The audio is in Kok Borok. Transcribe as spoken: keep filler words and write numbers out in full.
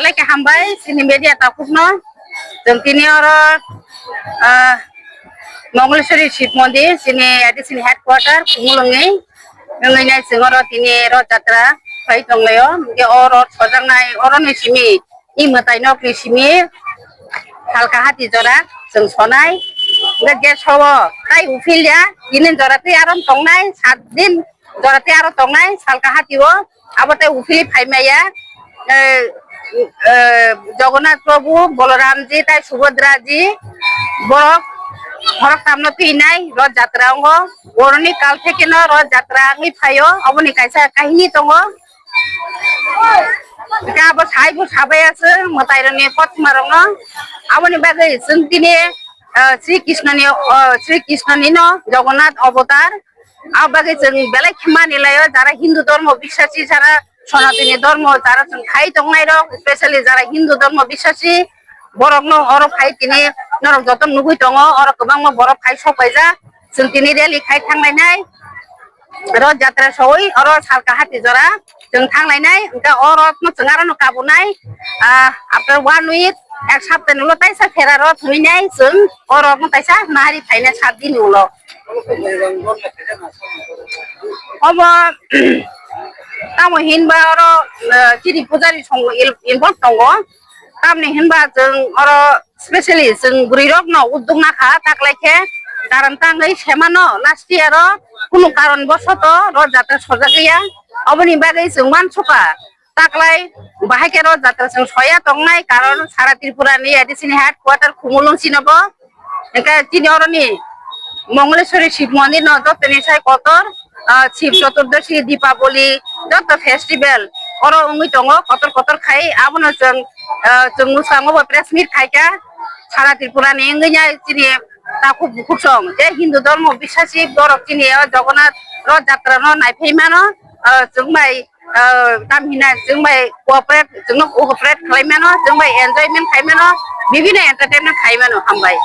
Belai khe hambai chini media takhukno. Chwng tini oro, ah, Mongoliswari Shiv Mondir, chini A D C ni headquarter, Khumulwngni. Wngwi nai chwng oro tini Roth Jatra phai tonglaio. Hwnkhe o Roth sojaknai, oroni simi, i mwtai nokni simi, Salka Hati jora chwng sonai. Hwnkhe je sobo tai uphilya, tini jora tei aro tongnai, sat din jora tei aro tongnai, Salka Hati o. Abo tei uphili phaimaya, eh, eh, Jagannath Prabhu, Balaramji, tai Subhadraji, borok horok tamno twinai Roth Jatra ongo. Boroni kal thekeno Roth Jatra wngwi phaio, oboni kaisa kahini tongo. Hwnkhe abo saibo sabai aswk mwtairokni kothoma rokno. Aboni bagwi chwng tini, eh, Sri Krishnoni, eh, Sri Krishnoni no Jagannath avatar. Abo bagwi chwng belai khe mani laio, jara Hindu dhormo biswasi, jara Sanatani dhormo, jara chwng khai tongnai rok, specially jara Hindu dhormo biswasi, borok no oro phai tini norok joto nugwi tongo, oro kwbangma borok phai sok paijak, chwng tini rally khai thanglainai, Roth Jatra soi, oro Salka Hati jora chwng thanglainai, hwnkhe oro no chwng aro no kabunai, ah, after one week, ek sapta ni ulo taisa phera rok thwinai chwng, oro no taisa nahari phainai sat din ni ulo. Omo, tamo hinba oro, eh, chini pujari song il-, involve tongo. Tamni hinba chwng oro specially chwng bwrwi rokno udduk nakha, taklai khe karon tangwi semano last year o kunu karon bosoto Roth Jatra sojak ya. Oboni bagwi chwng uansukha. Taklai bahai khe Roth Jatra chwng soya tongnai, karon sara Tripura ni A D C ni headquarter Khumulwng sino bo. Hwnkhe chini oroni Mongoliswari Shiv Mondir no jotoni sai kotor, ah, Shiv Chaturdashi, Dipaboli, joto festival oro wngwi tongo, kotor kotor khai. Abono chwng, ah, chwng mwskango bo press meet khaikha, sara Tripura ni wngwi ya chini takhuk bukhuk song je Hindu dhormo biswasi borok chini o Jagannath Roth Jatra no naiphai mano, ah, chwng bai, ah, tam hina chwng bai cooperate, chwngno cooperate khlai mano, chwng bai enjoyment khai mano, bibino entertainment khai mano, hambai.